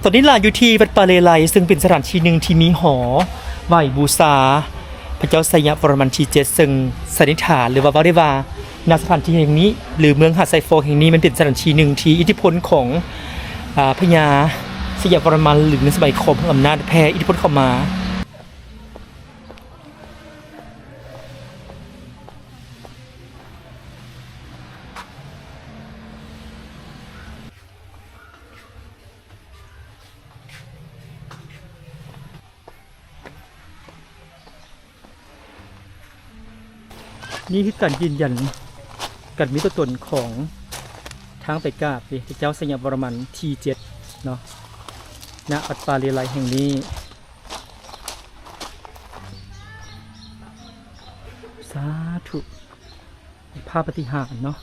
ຕອນນີ້ຫຼ້າຢູ່ທີ່ວັດປ່າເລໄລ ເຊິ່ງເປັນສະຖານທີ່ໜຶ່ງທີ່ມີຫໍໄຫວ້ບູຊາພະເຈົ້າໄຊຍະວໍລະມັນທີເຈັດ ເຊິ່ງສັນນິຖານ ຫຼືວ່າເວົ້າໄດ້ວ່າ ນະສະຖານທີ່ແຫ່ງນີ້ ຫຼືເມືອງຫາດຊາຍຟອງແຫ່ງນີ້ ມັນເປັນສະຖານທີ່ໜຶ່ງທີ່ອິດທິພົນຂອງ ອາ ພະຍາໄຊຍະວໍລະມັນ ຫຼືໃນສະໄໝຂອງເພິ່ນອຳນາດແຜ່ອິດທິພົນເຂົ້າມາ. ນີ້ຄືການຢືນຢັນ ການມີຕົວຕົນຂອງທາງໄປກາບເດ້ ພະເຈົ້າໄຊຍະວໍລະມັນທີເຈັດເນາະ ນະວັດປ່າເລໄລແຫ່ງນີ້. ສາທຸ. ພາບປາຕິຫານເນາະ.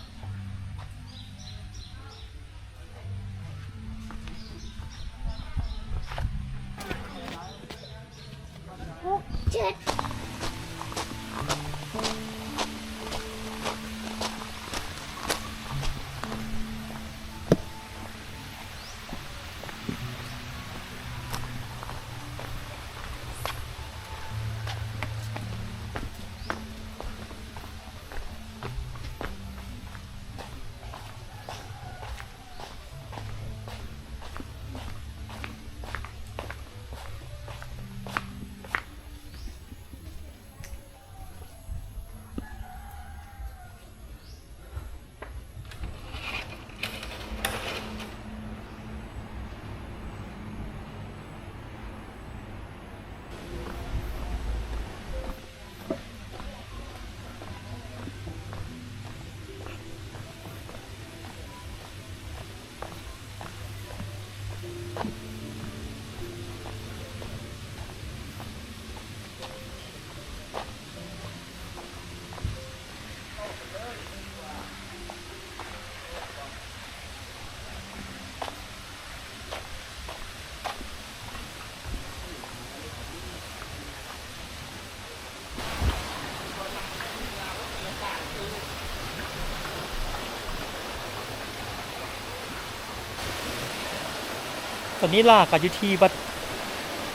ຕອນນີ້ຫຼ້າກໍຢູ່ທີ່ວັດ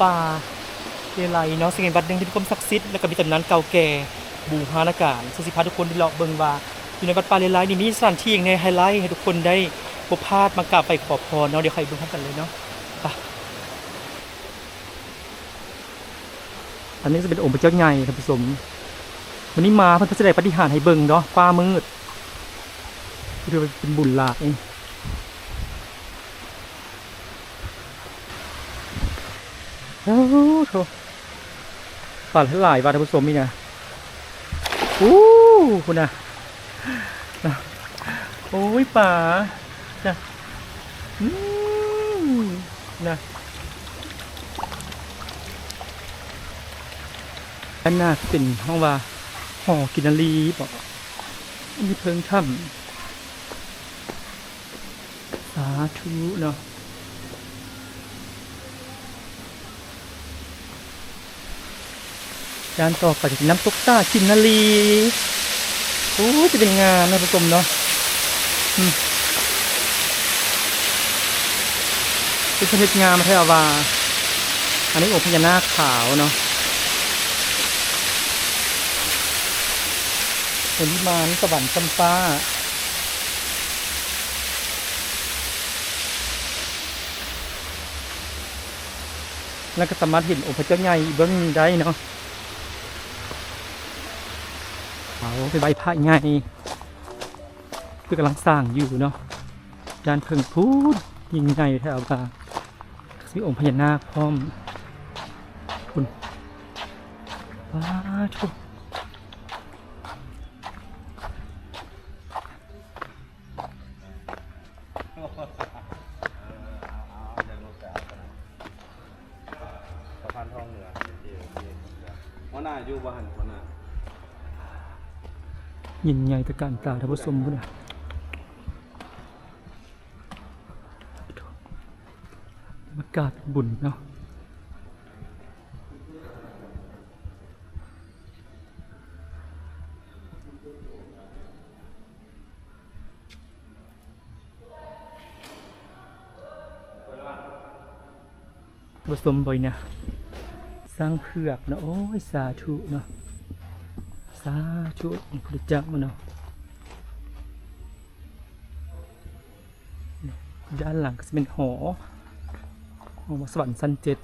ປ່າເລໄລເນາະ ເຊິ່ງເປັນວັດໜຶ່ງທີ່ມີຄວາມສັກສິດ ແລ້ວກໍມີຕຳນານເກົ່າແກ່ບູຮານະການ ເຊິ່ງຊິພາທຸກຄົນໄດ້ເລາະເບິ່ງວ່າ ຢູ່ໃນວັດປ່າເລໄລນີ້ມີສະຖານທີ່ຫຍັງແດ່ ໄຮໄລໃຫ້ທຸກຄົນໄດ້ບໍ່ພາດມາກາບໄຫວ້ຂໍພອນເນາະ. ດຽວເຮົາໄປເບິ່ງພ້ອມກັນເລີຍເນາະ ໄປ. ອັນນີ້ຈະເປັນອົງພະເຈົ້າໃຫຍ່ ທ່ານຜູ້ຊົມ. ມື້ນີ້ມາເພິ່ນກໍສະແດງປາຕິຫານໃຫ້ເບິ່ງເນາະ ຟ້າມືດ ຖືວ່າເປັນບຸນຫຼາຍ. ໂອ້ໂທ້ ປາຫຼາຍວ່າ ທ່ານຜູ້ຊົມ ນີ້ນະ. ໂອ້ ພຸ້ນນະ ໂອ້ຍ ປານະ ອືມ ນະ ອັນໜ້າເປັນຫ້ອງວ່າ ຫໍກິນນະລີບໍ? ອັນນີ້ເພິ່ງຖ້ຳ. ສາທຸເນາະ. ດ້ານຕໍ່ໄປຈະເປັນນ້ຳຕົກຕາດກິນນາລີ. ໂອ້ຍ ຈະເປັນງາມນະ ທ່ານຜູ້ຊົມເນາະ. ອືມ ເປັນຕາເຮັດງາມແທ້ວ່າ. ອັນນີ້ອົງພະຍານາກຂາວເນາະ. ເປັນວິມານສະຫວັນຈຳປາ. ແລ້ວກໍສາມາດເຫັນອົງພະເຈົ້າໃຫຍ່ອີກເບື້ອງໜຶ່ງໄດ້ເນາະ. ເອົາ ໄປໄຫວ້ພະໃຫຍ່ ເພິ່ນກຳລັງສ້າງຢູ່ເນາະ. ດ້ານເທິງພຸ້ນ ຍິ່ງໃຫຍ່ແທ້ວ່າ ມີອົງພະຍານາກພ້ອມ. ພຸ້ນ ປາໂທ້. ສະພານທອງເໜືອ ໂອເຄ ໂອເຄ ຫົວໜ້າຢູ່ບໍ່ຫັ້ນ ຫົວໜ້າ? ຍິ່ງໃຫຍ່ຕະການຕາ ທ່ານຜູ້ຊົມ ພຸ້ນນະ. ບັນຍາກາດເປັນບຸນເນາະ. ບໍ່ສົມບໍ່ນະ ຊ້າງເຜືອກເນາະ. ໂອ້ຍ ສາທຸເນາະ ສາທຸ ພຸດທະເຈົ້າເນາະ. ດ້ານຫຼັງກໍຈະເປັນຫໍ ຫໍສະຫວັນຊັ້ນເຈັດ.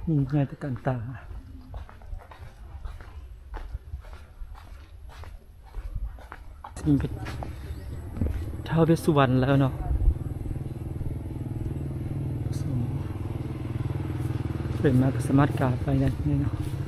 ຍິ່ງໃຫຍ່ຕະການຕາ ນີ້ເປັນທ້າວເວດສຸວັນແລ້ວເນາະ. ເດີນມາກໍສາມາດກາບໄປໄດ້ເນາະ.